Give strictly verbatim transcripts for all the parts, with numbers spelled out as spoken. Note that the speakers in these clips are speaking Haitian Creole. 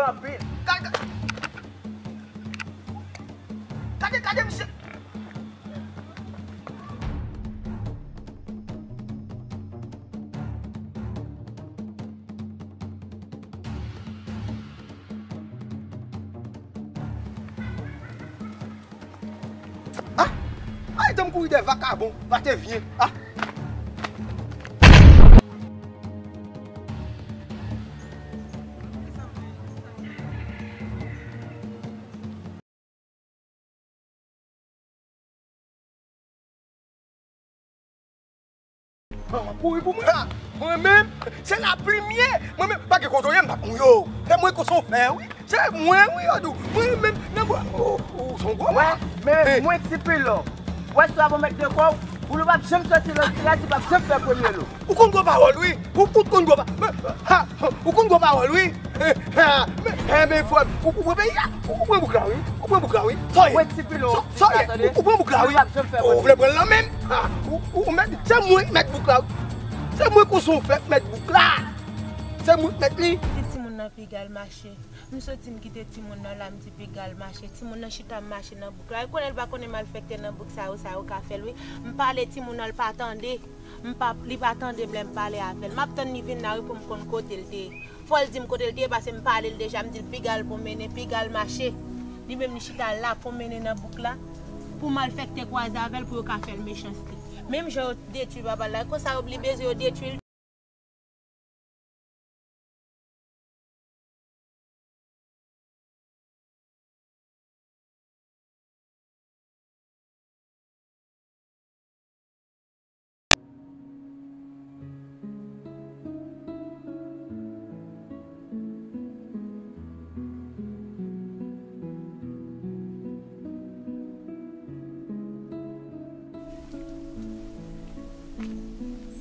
Anpil. Gade, gade, gade misye. Ah! Ay, tanm kouri dèyè vakabon, va te vyen. Ah! An, kouri pou mwen. Ah, mwen menm, se lapli m ye. Mwen menm, pa gen kote w ye, m p ap mouri. Se mwen konsa w fè, wi. Se mwen, wi, yo di w. Mwen menm, nan mwen, ou, ou se yon gwo mwen. Men, mwen ti pilon. Wè, swa bon mèt de kò w, boulou p ap janm soti lòt tiraj, li p ap janm fè premye lo. Ou konn gwo pawòl, wi. Ou, ou konn gwo pa-, ha, ou konn gwo pawòl, wi. Ha, men, eh, men, frè m, ou, ou pran peyi a, ou, ou pran bouk la, wi. Ou pran bouk la, wi. Sa w ye? Mwen ti pilon. Sa w ye? Ou, ou pran bouk la, wi. Ou vle pran l nan men m? Ha, ou, ou, ou mèt, se mwen k mèt bouk la, wi. Se mwen konsa w fè k mèt bouk la. Se mwen k mèt li. Ti timoun nan piga l mache. M soti m kite timoun nan la, m di piga l mache. Timoun nan chita m mache nan bouk la. Li konnen l pa konnen malfektè nan bouk sa yo, sa yo ka fè l, wi. M pale timoun nan, l pa tande. M pa, li pa tande m lè m pale avè l. M ap tann li vin la, wi, pou m konn kote l te ye. Fò l di m kote l te ye, paske m pale l deja, m di l piga l pwomennen, piga l mache. Li menm li chita la pwomennen nan bouk la, pou malfektè kwaze avè l, pou yo ka fè l mechanste. Menm jan yo detwi papa l la, konsa yo, li bezwen yo detwi l.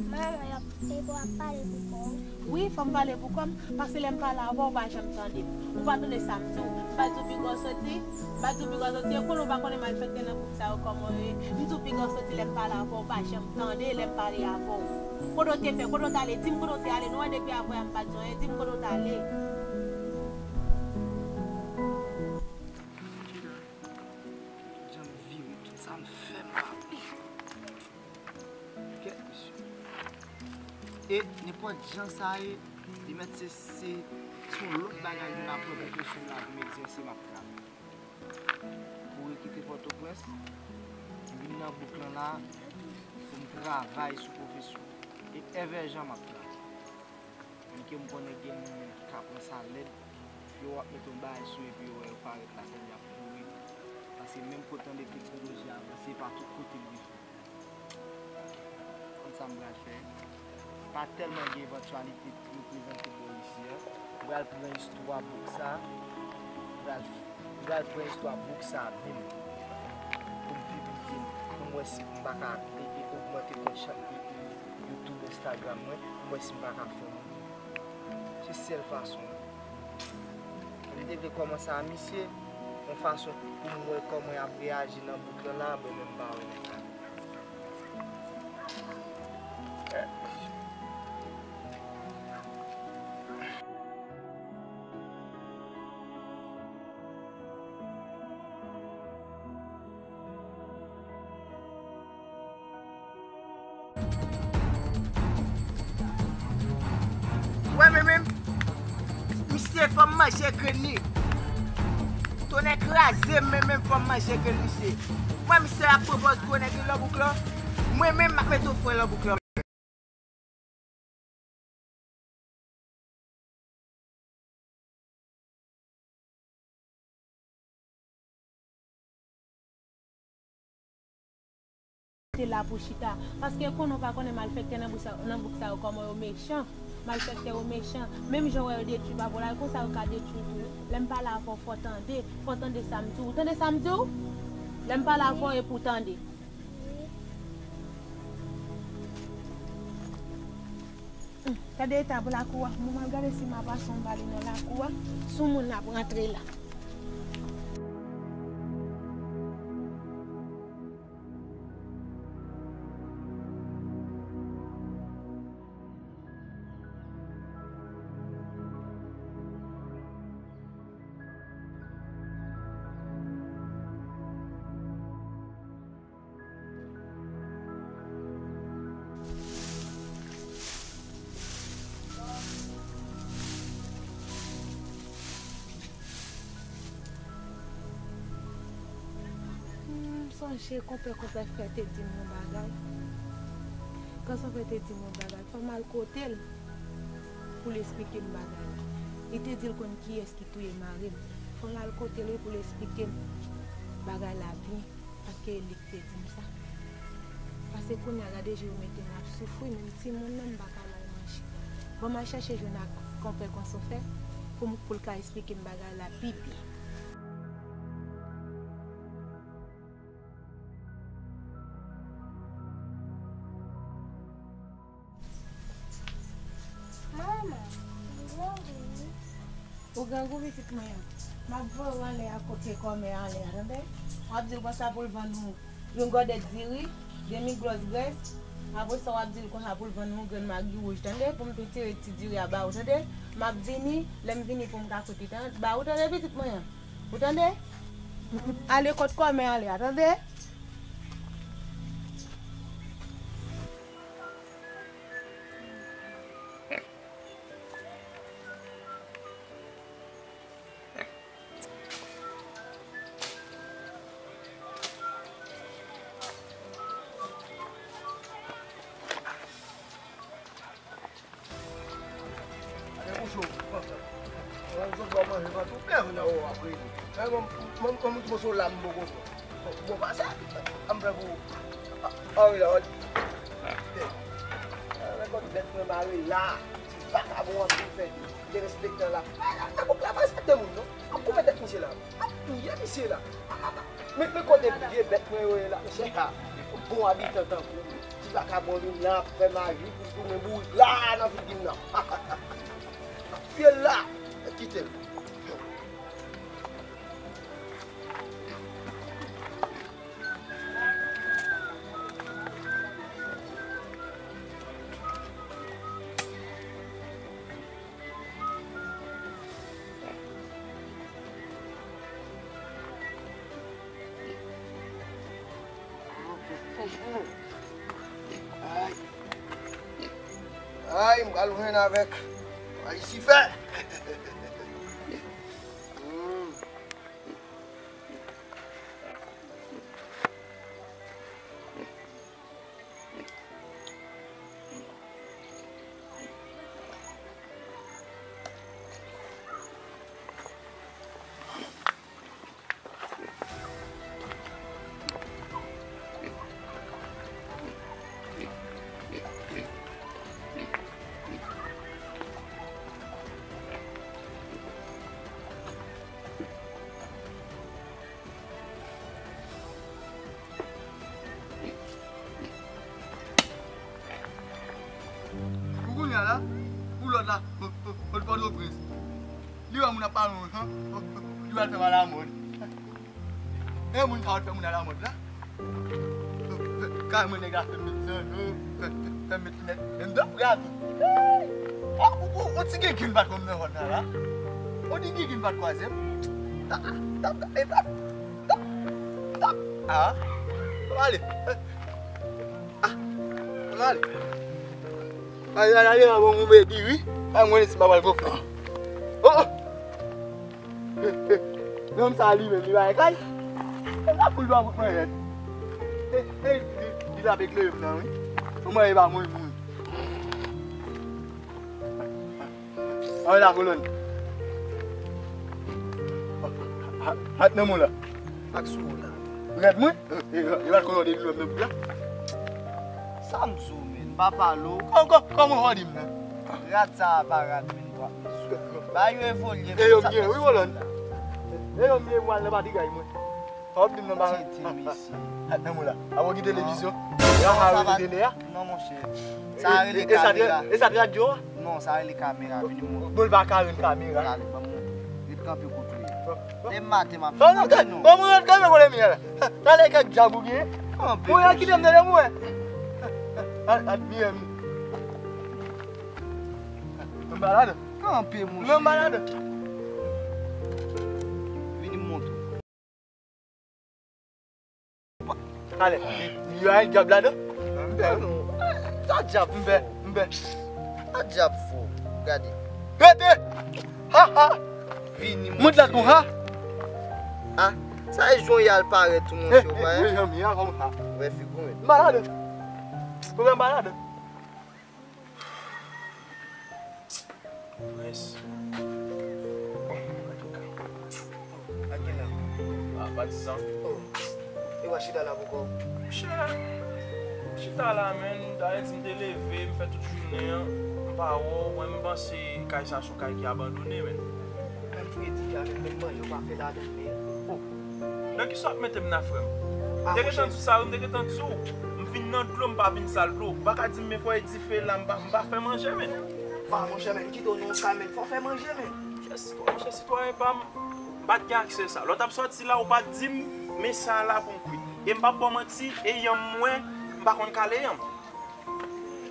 Manman, y ap, e pou w ap pale pou kò w? Wi, fò m pale pou kò m, paske lè m pale avè w, ou pa janm tande m. Ou pa tande sa m di w. M pa di w piga w soti, m pa di w piga w soti. E konnen w pa konnen malfektè nan bouk sa yo kòman yo ye. M di w piga w soti lè m pale avè w, ou pa janm tande lè m pale avè w. Kote w te fè, kote w t ale? Di m kote w te ale. Nou wè depi avè a m pa di w anyen. Di m kote w t ale. Jan m vire tout sa m fè m raple. Kèt mesye. E nenpòt jan sa ye, li mèt se, se, se yon lòt bagay moun ap pran pwofesyon m la pou m egzèse m ap travay. Kouri kite Pòtoprens, vin nan bouk lan la pou m travay sou pwofesyon. E èvè jan m ap travay. Menm ke m konnen gen moun ki ka pran sa lèd, yo ap mete yon bagay sou epi yo wè yo parèt la kòm y ap kouri. Paske menm kote tande teknoloji avanse, pa tout kote l rive. Konn sa m pral fè. Pa tèlman gen evantyalite pou yo prezante bò isi a. M pral pran istwa bouk sa. M pral, m pral pran istwa bouk sa menm. Pou m pibliye l. Pou m wè si m pa ka e, e, ogmante kont chan, e, e, YouTube, Instagram mwen. Pou m wè si m pa ka fè moun. Se sèl fason. Li te vle kòmanse a misye, yon fason pou m wè kòman y ap reyaji nan bouk lan la, bon, men m pa wè nèg la. Wè men menm, misye fò m manje grenn li. Tonnè kraze m, men menm fò m manje grenn misye. Mwen misye ap pran pòz gwo nèg li nan bouk lan. Mwen menm m ap mete yon fren nan bouk lan. Te la pou chita. Paske konnen w pa konnen malfektè nan bouk sa, nan bouk sa yo kòman yo mechan. Malfektè yo mechan. Menm jan w wè yo detwi papa w la, e konsa yo ka detwi tou. Lè m pale avè w, fò w tande. Fò w tande sa m di w. Ou tande sa m di w? Lè m pale avè w, e pou w tande. Hmm, gade eta lakou a. Mwen m al gade si m a pase yon bale nan lakou a. Si yon moun ap rantre la. Sonje konpè, konpè Fè te di m yon bagay. Konpè Fè te di m yon bagay. Fò m al kote l pou l esplike m bagay la. Li te di l konn kiyès ki touye mari m. Fò l al kote l wi pou l esplike m bagay la byen, paske e li ki te di m sa. Paske kounye a, gade jan yo mete n ap soufri, nou timoun nan, m pa ka ba l manje. Bon, m al chèche jwenn ak konpè Konsofè pou m, pou l ka esplike m bagay la pi byen. Manman, m grangou wi. Ou grangou, pitit mwen an. M ap voye w anlè a kote kòmè anlè a, tande? W ap di l konsa pou l vann ou yon gòdèt diri, demi glòs grès. Apre sa, w ap di l konsa pou l vann ou yon grenn magi wouj, tande? Pou m tou tire ti diri a ba ou, tande? M ap vini, lè m vini pou m ka kote tan-, ba ou, tande, pitit mwen an? Ou tande? Ale kot kòmè anlè a, tande? Ale kouche w. Mwen, jodi a manje pantoufle nan ou apre li. Mwen, mwen, mwen, mwen, mwen, mwen, mwen, mwen, bon pase, an m fè pou ou. Anri la, wè. Mwen, kot bèt mwen mare la. Ti vakabon an ki fè derespektan la. Ay, ay, ay, bòk la pa respekte moun, non. Ap koupe tèt misye la. Ap touye misye la. Men, men kote vye bèt mwen yo ye la, mesye, ha. Bon abitan tankou w. Ti vakabon vin la, ap fè maji pou l tounen bourik la nan figi m nan. Ap touye l la. Kite l. Ay. Ay, m pral jwenn avèk Lisifè. Hmm. Pou kounye a la, pou lòt la, o, o, o, Pòtoprens. Li wè moun ap pale yon jan, li pral fè m alamòd. E moun sa yo t fè moun alamòd la. Kay mwen nèg la fè m met zan, fè, fè, fè m met linèt. Menm dan frè a tou. Ou, ou, ou ti gigin pa t wè m nan zòn nan la. Ou ti gigin pa t kwaze m. Tap, tap, tap, e tap, tap, tap. Ah, ale. Ah, ale. Ay, ay, ay, ay, bon, bon, baby, wi. Ay, mwen, si m pa pral gonfle. Oh, oh. Nonm sa li menm, li bay kay. E sa pou l dwa kout mwen rèd. E, e, li, li t ap eklere m nan, wi. Kòman e pa mwen, mwen. Ann la, kolòn. Hat nan mwen la. Ak sou ou la. Rèd mwen? E, e, e, e, kolòn de lòm nan la. Sa m di w, men, m pa pale w. Kò-, kò-, kòman w di m nan? Rad sa a pa rad, men, dwa. Ba yo evolye, e yo m ye, wi, kolòn. E yo m ye, mwen al nan patigay mwen. Sa w ap di m nan ba. Tete, mesye. Nan mwen la. Avan ki televizyon. Ya, non, sa va. Tele a. Non, monchè. Sa rele kamera. E sa t radyo a? Non, sa rele kamera. Vini mwen. Bon, l pa ka jwenn kamera. Gade, ban mwen. Ret kanpe kote w ye. Demen maten, m ap vini, non. Ban mwen ret kanpe kote m ye la. Talè kèk djab ou gen. Kanpe, monchè. Mwen kite m tande mwen. Al, al, byen. Mwen malad. Kanpe, monchè. Mwen malad. Vini m montre w. Ale, yo a yon djab ladan. M pè non. Sa djab fò. M pè, m pè. Sa djab fò. Gade. Rete! Ha, ha! Vini, monchè. Mwen t la gon ha. Ha? Sa e jan y al parèt ou, monchè, ou pa wè? Jan m ye a, kòman sa? Wè figi w, men. M pa ladan. Pwoblèm pa ladan. Prince. Bon, antouka. Ak gen la. Ah, patizan. Oh. E w a chita la poukò? Monchè, m chita la, menn. Dayè di m te leve, m fè tout jounen an, m pa wè w, mwen m panse kay sa se yon kay ki abandone, menn. Menm fredi a, menm, menm manje w pa fè ladan l, men. Oh. Nan kisa w ap mete m la, frè m? M te gentan di w sa, wi, m te gentan di w. M vin nan dlo, m pa vin sal dlo. Ou pa ka di m, men fò e dife la, m pa, m pa fè manje, menn. Ah, monchè, men, kite w nan yon kay, men, fò fè manje, men. Monchè, sitwayen, monchè, sitwayen pa m, m pa t gen aksè sa. Lè w t ap sòti la, ou pa t di m, men sa la pou m kwit. E m p ap ba w manti, e yanm mwen, m pa konn kale yanm.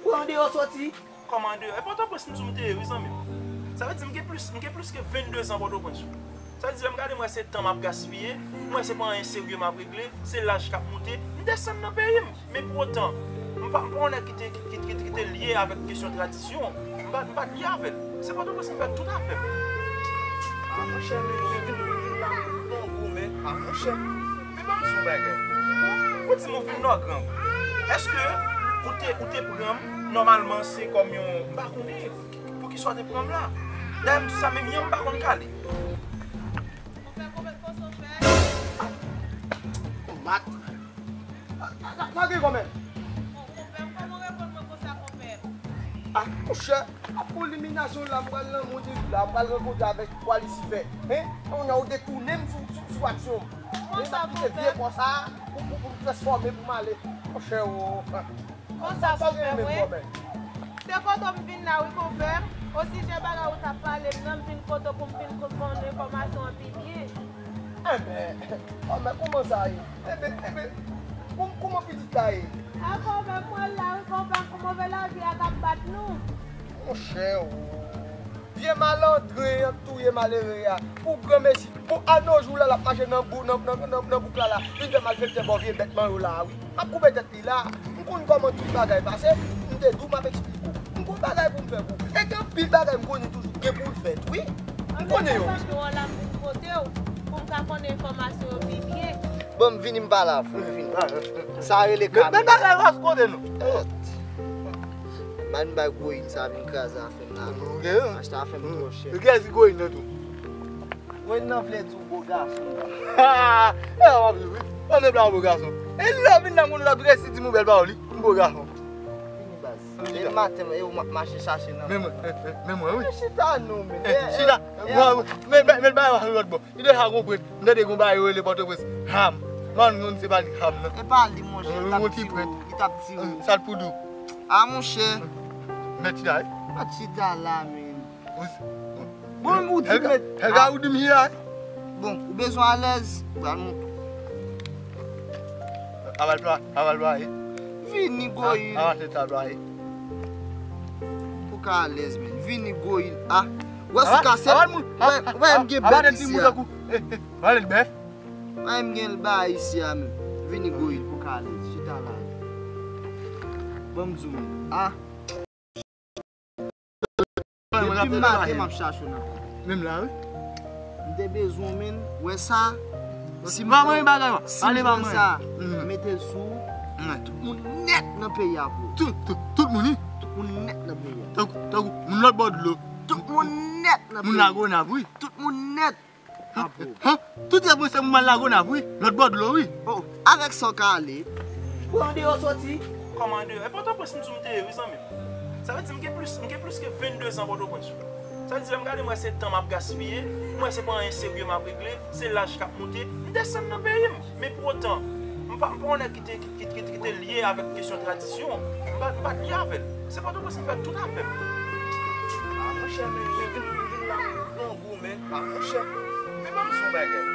Ou andeyò sòti? Kòman andeyò? E Pòtoprens m di w m te ye, wi, zanmi m. Sa vle di m gen plis, m gen plis ke vennde zan Pòtoprens, wi. Sa vle di, lè m gade, m wè se tan m ap gaspiye, m wè se pa anyen serye m ap regle, se laj k ap moute, m desann nan peyi m. Men pou otan, m pa, m pa yon nèg ki te, ki, ki, ki, ki te lye avèk kesyon tradisyon. M pa, m pa t lye avè l. Se Pòtoprens m fè tout afè m. Ah, monchè, men, men vin, vin, vin la, men, bon gou, men. Ah, monchè. Men ban m di yon bagay. Ou di m ou vin Nògrang. Èske ou te, ou te pran m, nòmalman, se kòm yon, m pa konnen, poukisa w te pran m la? Dayè, m di sa, menm yanm m pa konn kale. Ou fè konbyen poso fè? Mat. Lage kòmè. Bon, konpè m, kòman w reponn mwen konsa, konpè m? Ah, monchè, ap pran liminasyon la, m pral nan mond la, m pral rankontre avèk bwa Lisifè. Hein? Kounye a ou detounen m sou, sou, sou aksyon m. Hein, m ap kite vye kò sa pou, pou, pou m transfòme pou m ale. Monchè, o. Konsa, konpè m, wi. Se kote w m vin la, wi, konpè m. Osijè bagay ou t ap pale m nan, m vin kote w pou m vin konn enfòmasyon an pi byen. Enben, kòmè, kòman sa ye? Enben, enben, kòm-, kòman pitit la ye? A, konpè m, mwen la, wi, konpè m, pou move lavi a k ap bat nou. Monchè, o. Vye malandren an k touye malere a. Pou granmesi. Pou a nojou la, l ap mache nan bou-, nan, nan, nan, nan bouk la, la. Vin fè malfektè bò vye bèt manyo la, wi. M ap koupe tèt li la. M konn kòman tout bagay pase. M te di w m ap eksplike w. M gon bagay pou m fè pou ou. E gen anpil bagay m konnen toujou gen pou l fèt, wi. M konnen yo. Anben, m ap tann ou la, m vin kote w pou m ka konnen enfòmasyon yo pi byen. Bon, m vini, m pale avè w, m vini. Sa rele Kami. Men bagay w ap kote nou. Ban m bay gwo il sa vin kraze afè m la. Achte afè m twò chè. Kiyès ki gwo il nan tou? Gwo il nan vle di w bo gason. Ha! E w ap ri wi. Mande blan bo gason. E lè w vin nan moun w ap resi di m ou bèl pawòl wi. M bo gason. Vini baz. E maten e w m ap mache chache nan. Men mwen, men mwen wi. Chita non men. Chita. Men men bay lòt bò. Li deja konprann. M tande gon bagay yo rele Pòtoprens. Ham. Man yon se pa li ham nan. E pa li monchè, li t ap tire w, li t ap tire w. Sa l pou di w? A monchè. Mèt chita wi. Mèt chita la men. Bon, ou di mèt. Helga, ou di m chita wi. Bon, ou bezwen alèz? Pral monte. Aval pla, aval pla, e. Vini gwo il. Aval se ta pla, e. Pou ka alèz men. Vini gwo il. A. Wè sou kasèt. Wè, wè m gen bèt isi a. Aval bèf. Wè m gen l ba isi a men. Vini gwo il pou ka alèz. Chita la. Ban m di w men. A. Depi maten m ap chache w nan kay. Menm la wi. M te bezwen w men, wè sa. Si m pran bagay, si m pran sa, mete l sou ou, tout moun nèt nan peyi a pou ou. Tout, tout, tout moun wi. Tout moun nèt nan peyi a. Tankou, tankou, moun lòt bò dlo. Tout moun nèt nan peyi a. Moun Lagonav wi. Tout moun nèt. Apo. Tout lè mwen se moun Lagonav wi, lòt bò dlo wi. O, avèk sa w ka ale. Ou andeyò sòti? Kòman andeyò? E Pòtoprens m di w m te ye wi zanmi m. Sa vle di m gen plis, m gen plis ke vennde zan Pòtoprens wi. Sa vle di lè m gade m wè se tan m ap gaspiye, m wè se pa anyen serye m ap regle, se laj k ap moute, m desann nan peyi m. Men pou otan, m pa, m pa yon nèg ki te, ki, ki, ki, ki te lye avèk kesyon tradisyon. M pa, m pa t lye avè l. Se Pòtoprens m fè tout afè m. A monchè, men, men vin, vin la, men. Ou men, a monchè, men ban m di yon bagay.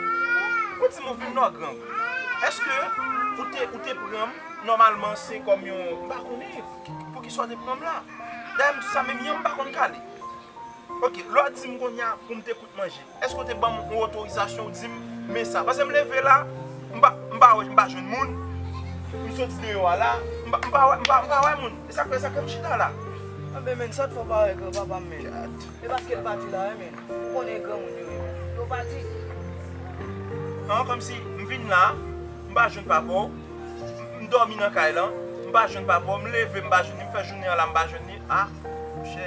Ou di m ou vin Nògrang. Èske ou te, ou te pran m, nòmalman, se kòm yon, m pa konnen, poukisa w te pran m la? Dayè, m di sa, menm yanm m pa konn kale. Ok, lè w di m kounye a pou m te kout manje, èske w te ban m yon otorizasyon, w di m, men sa? Paske m leve la, m pa, m pa wè, m pa jwenn moun, m soti deyò a la, m pa, m pa wè, m pa, m pa wè moun. E sa k fè, sa k fè m chita la. Anben, men, sa t fè w pa wè granpapa m, men. E paske l pati la, wi, men. Ou konnen granmoun yo, wi, men. Yo pati. An, kòmsi Vin la, m pa jwenn papa w. M dòmi nan kay lan, m pa jwenn papa w. M leve, m pa jwenn li. M fè jounen an la, m pa jwenn li. A, monchè,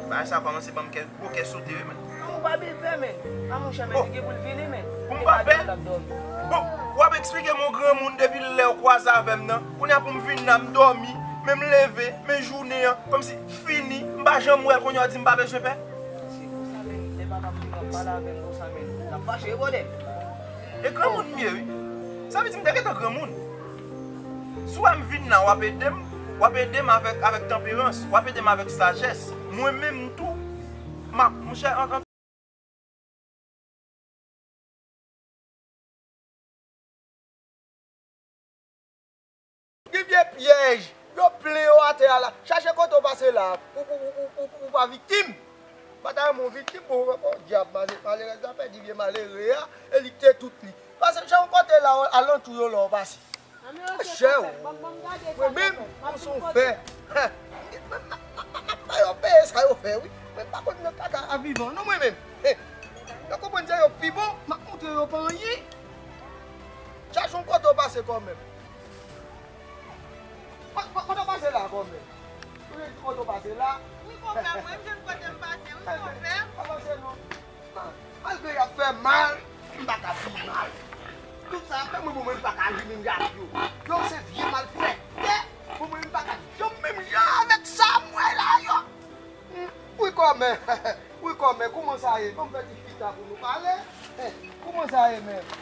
bagay sa kòmanse ban m kè, gwo kè sote wi, men. Non, ou pa bezwen pè, men. A, monchè, men, li gen pou l vini, men. Pou m pa pè? Bon, w ap eksplike m yon granmoun depi lè w kwaze avè m nan. Kounye a pou m vin la, m dòmi, men m leve, men jounen an, kòmsi fini, m pa janm wè l, kounye a w di m pa bezwen pè? Se konsa, men, lè papa m vin, w ap pale avè m konsa, men. N ap fache, bòdè. E granmoun m ye, wi. Sa vle di m te gentan granmoun. Si w wè m vin la, w ap ede m, w ap ede m avèk, avèk tanperans, w ap ede m avèk sajès. Mwen menm tou, m ap, monchè, an, an, Gen vye pyèj, yo plen yo atè a la. Chache kote w pase la, ou, ou, ou, ou, ou, ou pa viktim. M pa ta renmen w viktim, bon, bon, dyab, male-, malerèz la pèdi vye malere a, e li te tout li. Pase chak kote la, alantou yo la w pase. Chè o, mwen menm, m se yon fè. Mwen, m, m, m, m, m, yo peye sa yo fè, wi. Mwen pa konn nan kaka a vivan, non, mwen menm. Yo konprann se yo pi bon, m ap montre yo pa anyen. Chache yon kote w pase kòmèm. Ko-, ko-, kote w pase la kòmèm? Ou gen kote w pase la? Wi, konpè, mwen, m jwenn kote m pase, wi, konpè. Pa pase non. Malgre y ap fè mal, m pa ka pi mal. Tout sa y ap fè mwen, bon, mwen, m pa ka ri menm jan ak yo. Yo se vye malfektè. Bon, mwen, m pa ka janm menm jan avèk sa m wè la yo. Wi, kòmè. Wi, kòmè, kòman sa ye? Ban m fè ti chita pou nou pale. Kòman sa ye menm?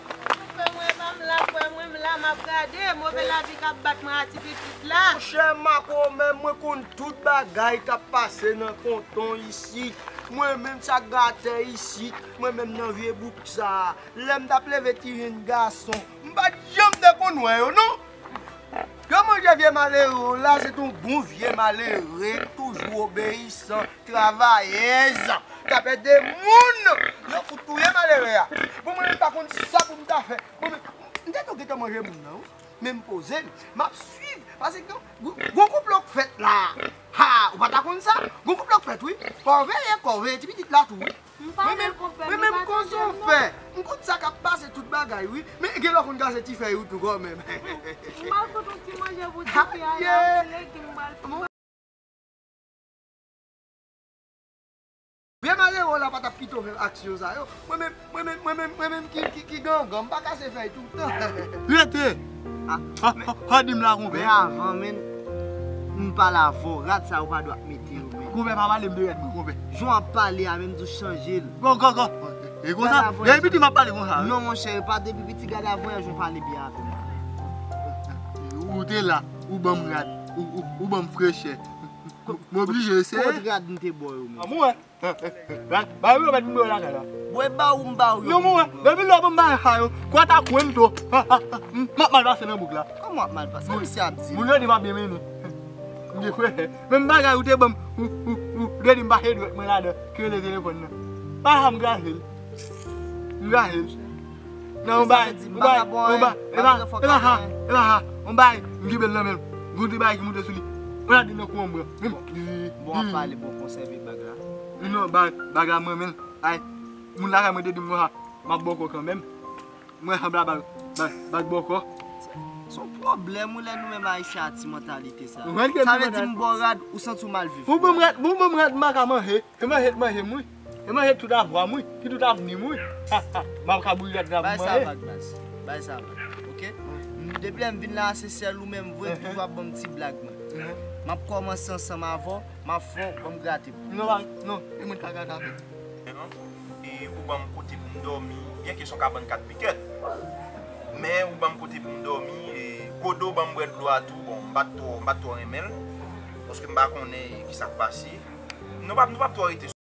Frè mwen, pa m la, frè mwen, m la, m ap gade move lavi k ap bat mwen a ti pitit la. Monchè, makomè, mwen konn tout bagay k ap pase nan Konton isit. Mwen menm sa gate isit, mwen menm nan vye bouk sa. Lè m t ap leve ti jenn gason, m pa t janm te konn wè yo, non. Yo manje vye malere w la, se t on bon vye malere, toujou obeyisan, travayèz, k ap ede moun. Yo fout touye malere a. Bon, mwen menm pa konn sa pou m ta fè. Bon, men, m te tou gentan manje moun nan, wi. Men m poze m, m ap swiv. Paske gon, gon konplo k fèt la. Ha, ou pa ta konn sa? Gon konplo k fèt, wi. Kòve ye kòve, ti pitit la tou, wi. M pa vle konpè, mwen menm, m pa konn sa w fè. M konn sa k ap pase tout bagay, wi. Men gen lè w konn kase ti fèy ou tou, kòmèm. M al fout yon ti manje pou ti fi a, la, yon ti legim, m al fout. Vye malere w la pa t ap kite w fè aksyon sa yo. Mwen menm, mwen menm, mwen menm, mwen menm ki, ki, ki gangan, m pa kase fèy toutan. Rete! Ah, ah, men, ah, ah, di m la, konpè. Men avan, men, m pale avè w, rad sa yo pa dwe ap mete yo, men. Konpè, pa pale m de rad mwen, konpè. Jan w ap pale a, menm di w chanje l. Bon, kon, kon. E konsa? Depi piti m ap pale konsa, wi. Non, monchè, e pa depi piti, gade avè w jan w pale byen avè m. Ou te la, ou ban m rad, ou, ou, ou ban m frechè. M oblije eseye. Kot rad m te ba w yo, men? An mwen. Ba yo, ba yo, ba yo lakay la. Bwè ba ou m ba ou yo. Non, mwen, depi lè w ban m bagay sa yo, kwa ta kwen m tou. M ap mal pase nan bouk la. Kòman w ap mal pase? Sa misye ap di? Moun yo di m ap byen mennen. M di frè, menm bagay ou te ban m, ou, ou, ou te di m pa se dwèt mwen ladan, ki rele telefòn nan. Pa sa m kraze l. M kraze l. Nan yon bay, yon bay, yon bay, e pa, e pa sa, e pa sa, yon bay, m kenbe l nan men m. Gon ti bay ki moute sou li. Mwen la di nan kou an bran. Bon, w ap pale, bon, konsève bag la. Non, bag, bag la mwen menm. Ay, moun lakay mwen te di m konsa, m ap bòkò kanmenm. Mwen sanble a bag, bag, bag bòkò. Se yon pwoblèm, wi, lè nou menm Ayisyen a ti mantalite sa. Sa vle di m ba w rad, ou santi w mal viv. Pou ban m rad, pou ban m rad, m pa ka manje. E manje, manje m wi. E manje tout avwa m wi. Ki tout avni m wi. Ha, ha. M ap ka bouyi rad la pou manje. Bay sa vag, baz. Bay sa vag. Oke? Depi lè m vin la, se sèl ou menm vre, toujou ap ban m ti blag mwen. M ap kòmanse ansanm avè w, m ap fè w, ban m grate pou ou. Non, pa, non, e mwen ka grate avè w. E ou ban m kote pou m dòmi, byenke se yon kabann kat pikèt. Men ou ban m kote pou m dòmi, e gode w ban m bwè dlo a tou, bon, m pa t twò, m pa t twò renmen l. Paske m pa konnen kisa k pase. Nou p ap, nou p ap twò rete